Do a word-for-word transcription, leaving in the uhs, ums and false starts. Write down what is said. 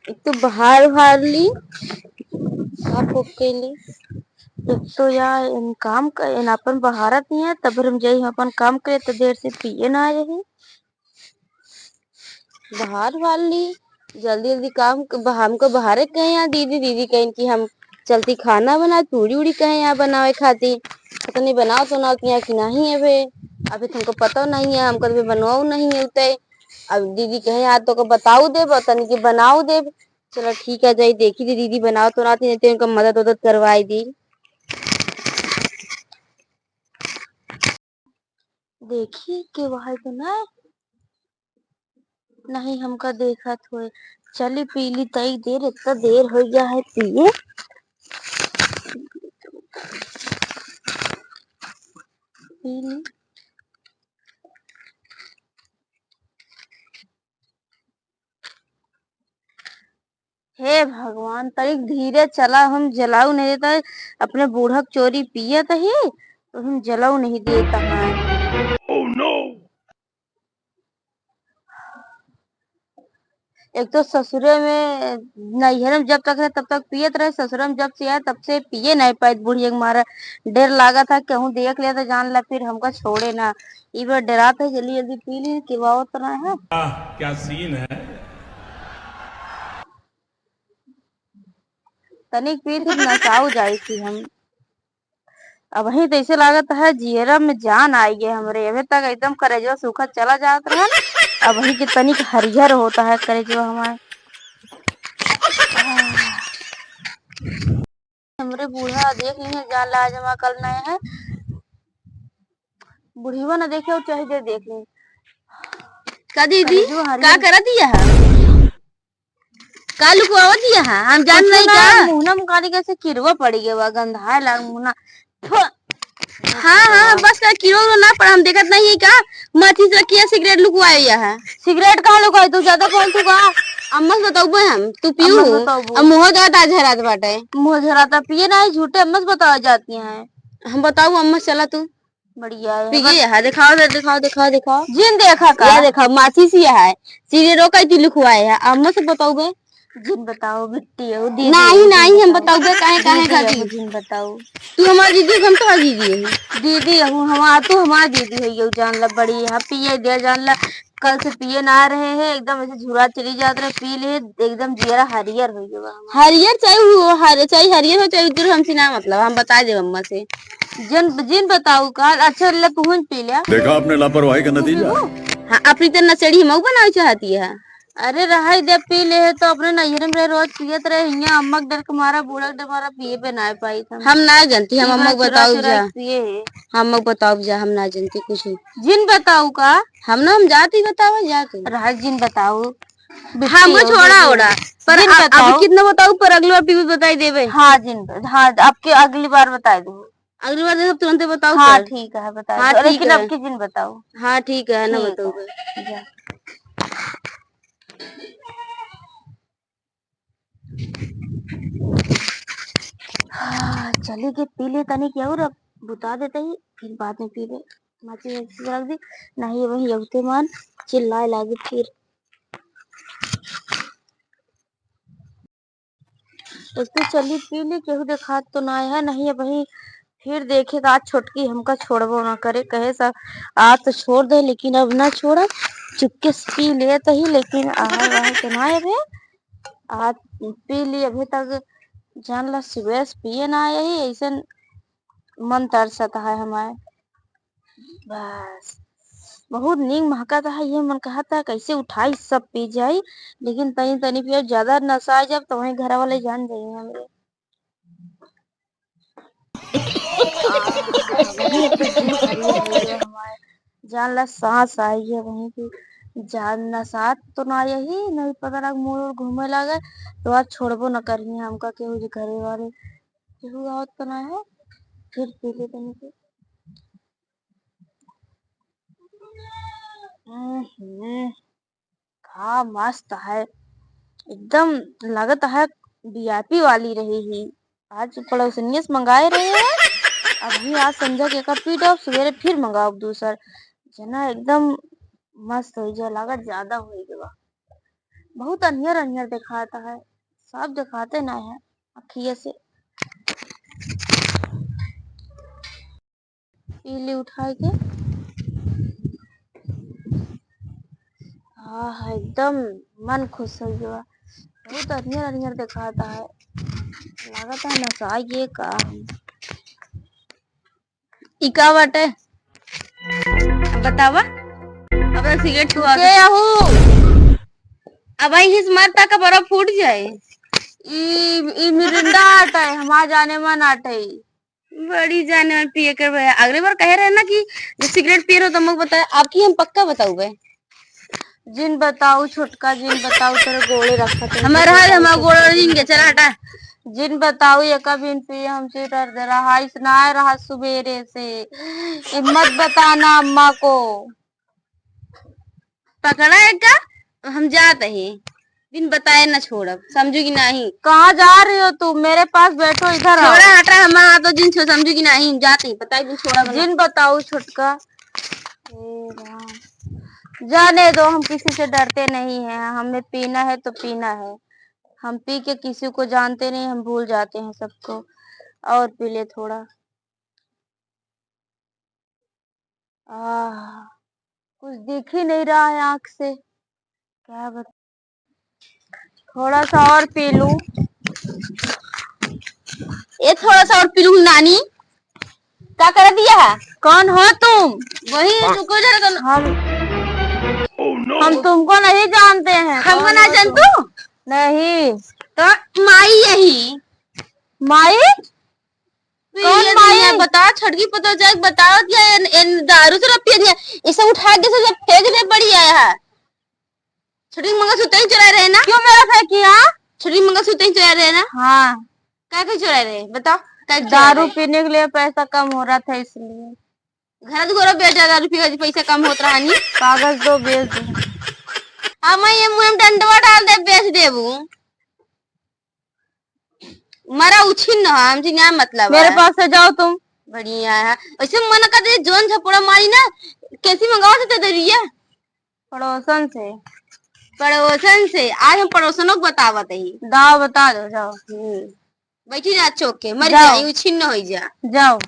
एक तो बहार, बहार ली, साफ होके ली। एक तो यार, इन काम क-, इन अपन बहारत नहीं है, तब हम जाई, हम अपन काम करे, तो देर से पिए ना आए रही। बहार, बहार ली, जल्दी, जल्दी काम क-, बहा-, हमको बहारे कहे यहाँ दीदी, दीदी कहें कि हम चलती खाना बना, पूड़ी, उड़ी कहे यहाँ बनावे खाती। पता नहीं बनाओ तो ना यहाँ कि नहीं है बे, अभी तुमको पता नहीं है, हमको तो बनवाओ नहीं है उतई। अब दीदी कहे, "आज तोके बताऊ देब, और तनी के बनाऊ देब।" चलो ठीक है, जाई देखी दी दीदी बनाओ तो ना, नहीं तो उनका मदद, उदद करवाई दी। देखी के वहाँ तो ना, नहीं हमका देखत होए। चली पी ली तई देर, इतना देर हो गया है पिए। पी ली। हे भगवान, तनिक धीरे चला, हम जलाऊ नहीं देता है। अपने बूढ़ा के चोरी पियत ही, तो हम जलाऊ नहीं देता है। Oh no! एक तो ससुरे में, नैहरे में जब तक रहे, तब तक पियत रहे, ससुरे में जब से आए, तब से पिए नहीं पाए, बुढ़िया के मारे। डर लागत है, कहूँ देख ले तो जान ला, फिर हमका छोड़े ना। ई बार डरात है, जल्दी जल्दी पी ली, केवावत रहे है। आह, क्या सीन है। तनिक पी, फिर नसाऊ जाई थी हम। अबहीं तो ऐसे लागत है, जियरा में जान आई गए हमरे। अबे तक एकदम करेजवा सूखा चला जात रहा, अबहीं के तनिक हरियर होता है करेजवा हमारे। हमरे बूढ़ा देख लिए, जा लाज मा कल नए है। बुढ़िया ना देखे, और चाहे जे देख ले। का दीदी, करेजवा हरियर का करा दिया है? का लुकवावत दिया है? हम जान कुछ नहीं ना, का? मुहना में काली कैसे किरवा पड़ गया बा, गंधाए लाग मुहना। फ-, हाँ, हाँ, बस का किरो उरो ना पड़ा, हम देखत नहीं है का? माचिस रखी है, सिगरेट लुकवाए हुआ है। सिगरेट कहाँ लुकाई? तू ज्यादा बोल तू का? अम्मा से बताऊबे हम, तू पीऊ? अम्मा से बताऊबो। अब मुँह ज्यादा झरात बाटे। मुँह झराता पिए ना है, झूठे अम्मा से बतावा जाती हैं। हम बताऊ अम्मा से, चला तू। बढ़िया है। पी गई है, दिखाओ, दिखाओ, दिखाओ, दिखाओ। जिन देखा का? ये देखा, माचिस ही है। सिगरेट रोका थी लुकवाए है, अम्मा से बताऊबे। जिन बताओ बिट्टी हो, दीदी नहीं, हो, जिन नहीं, हम बताओ। बताओ बे, काहे, काहे दीदी खाती? हो, जिन बताओ। तू हमार दीदी हो, हम तोहार दीदी हो। दीदी हो, हमार, तू हमार दीदी हो, यो जान ला बड़ी है, पिए दे जान ला, कल से पिए ना रहे हैं, एकदम ऐसे झुरा चली जात रहे, पी ले, एकदम जियरा हरियर हो गया हमार। हरियर चाहे वो, हर-, चाहे हरियर हो, चाहे उज्जर, हमसे ना मतलब, हम बता देब अम्मा से। जिन, जिन बताऊ का, अच्छा ले तू पी ले। देखा आपने लापरवाही का नतीजा। हाँ, अपनी तो नशेड़ी हमऊ बनावे चाहती है। अरे रहाई दे, पी ले है तो अपने नैहरे में रहे, रोज पियत रहे, हियां अम्मा के डर के मारा, बूढ़ा के डर मारा, पिए पे ना पाई हम। हम ना जानती, हम ई अम्मा बार को चुरा बताओ चुरा जा। के पिए है। हम अम्मा को बताओ जा, हम ना जानती कुछ। जिन बताऊ का? हम ना, हम जाती बताओ जा तू। रहाई जिन बताऊ। बिट्टी हमको हो छोड़ा गई। ओड़ा, पर जिन आ-, बताओ। अब कितना बताऊ, पर अगली बार पीबे बताई देबे। हाँ जिन, हाँ आपके अगली बार बताई दो। अगली बार देखब तुरंते बताओ हाँ, पर। ठीक है, बता हाँ, दो। ठीक लेकिन है। अब की जिन बताओ। हाँ, ठीक है, ना ठीक बताओ है। पर। जा। हाँ, चली के पी ले तनी के और अब बुता देते ही, फिर बाद में पीबे। माचिस वाचिस रख दी, नहीं वही अगते मान चिल्लाए लागे फिर। एक तो चली पी ली, केहू देखात तो ना है, नहीं अबहीं फिर देखे तो आज छोटकी हमका छोड़बो ना करे, कहे सब आज तो छोड़ दे, लेकिन अब ना छोड़ा, चुपके से पी लेत ही, लेकिन आए वाए तो ना अबे। आज पी ली, अभी तक जान ला सुबह से पिए ना आए ही, ऐसे मन तरसत है हमारे। बस, बहुत नीक महकत है, ये मन कहत है कैसे उठाई सब पी जाई, लेकिन तनी तनी पियब, ज्यादा नसा जाब तो वहीं घर वाले जान जाई हमरे। जान ला सांस आई है वहीं की, जान नसात तो ना यही, नहीं पता लग मुड़ उड़ घूमे लागे, तो आज छोड़बो न करिए हमका केहू जे घरे वाले, केहू आवत तो ना है, फिर पी ले तनी के। हम्म, का मस्त है, एकदम लगत है वीआईपी वाली रही ही। आज पड़ोसनिया से मंगाए रहे हैं, अभी आज संझा के एक पी डाब, सवेरे फिर मंगाओ दूसर। जना एकदम मस्त हो गया, लागत ज्यादा हो गया। बहुत अन्हर अन्हर देखाता है, साफ देखाते ना है अखिए से। पी ली उठाए के। हाँ, एकदम मन खुश हो गया। बहुत अन्हर अन्हर देखाता है, लागत है नशा ये का। ई का बाटे? बतावा। अब तो सिगरेट छुआ के दे। आहू? अब आई हिस मार ताका बड़ा फूट जाए। ई, ई मिरिंडा आटा है, हमार जाने मन आटा है। बड़ी जाने मन पिए कर भैया। अगले बार कहे रहे ना कि जो सिगरेट पिए रहो तो मुझे बताए, आपकी हम पक्का बताऊ बे। जिन बताऊ छोटका, जिन बताऊ तोरे गोड़े रखत है। हमार हाल, हमार गोड़ जिन के, चला हटा। जिन बताऊ एका बिन पिए हमसे डर दे रहा, इस ना रहा सुबेरे से। ये मत बताना अम्मा को। पकड़ा एका, हम जात ही, बिन बताए ना छोड़ब, समझू कि नहीं? कहाँ जा रही हो तुम? मेरे पास बैठो, इधर आओ। छोड़ा हटा, हमार हाथ जिन छो, समझू कि नहीं? जात ही, बताई बिन छोड़ा बना। जिन बताऊ छोटका। हे राम। जाने दो, हम किसी से डरते नहीं हैं, हमें पीना है तो पीना है। हम पी के किसी को जानते नहीं, हम भूल जाते हैं सबको। और पी ले थोड़ा। आह, कुछ दिख ही नहीं रहा है आँख से। क्या बता, थोड़ा सा और पी लूं। ए, थोड़ा सा और पी लूं नानी। का कर दिया है? कौन हो तुम? वही रुको जरा, कौन? हम, हम तुमको नहीं जानते हैं। हमको कौन ना हो जान तुम? तू? नहीं। तो माई यही। माई? कौन ये माई? दुनिया बता, छोटकी पतोह जाके बताओ कि एन, एन दारू से पिए दिया। इसे उठा के से जब फेंक दे पड़ी आया है। छोटकी मंगलसूत्र ही चुरा रहे ना? क्यों मेरा फेंकी, हाँ? छोटकी मंगलसूत्र ही चुरा रहे ना? हाँ। का के चुरा रहे? बताओ, का के चुरा दारू रहे? पीने के लिए पैसा कम हो रहा था इसलिए। घर दुआरा बेच जा, दारू पी के पैसा कम होत रहा नी। कागज दो, बेच दो। हाँ, मैं ये मुँह में डंडवा डाल दे, बेच देबू। मरा उछिन न हो, हमसे ना मतलब मेरे है। पास से जाओ तुम। बढ़िया है। वैसे मन कर दे जोन झपोड़ा मारी ना, कैसी मंगावा से दे रही है? पड़ोसन से। पड़ोसन से? आज हम पड़ोसनों को बतावत ही। दाव बता दो, जाओ। हम्म। बैठी जा चौक के, मर जाओ। जाई, उछिन न होई जा। जाओ।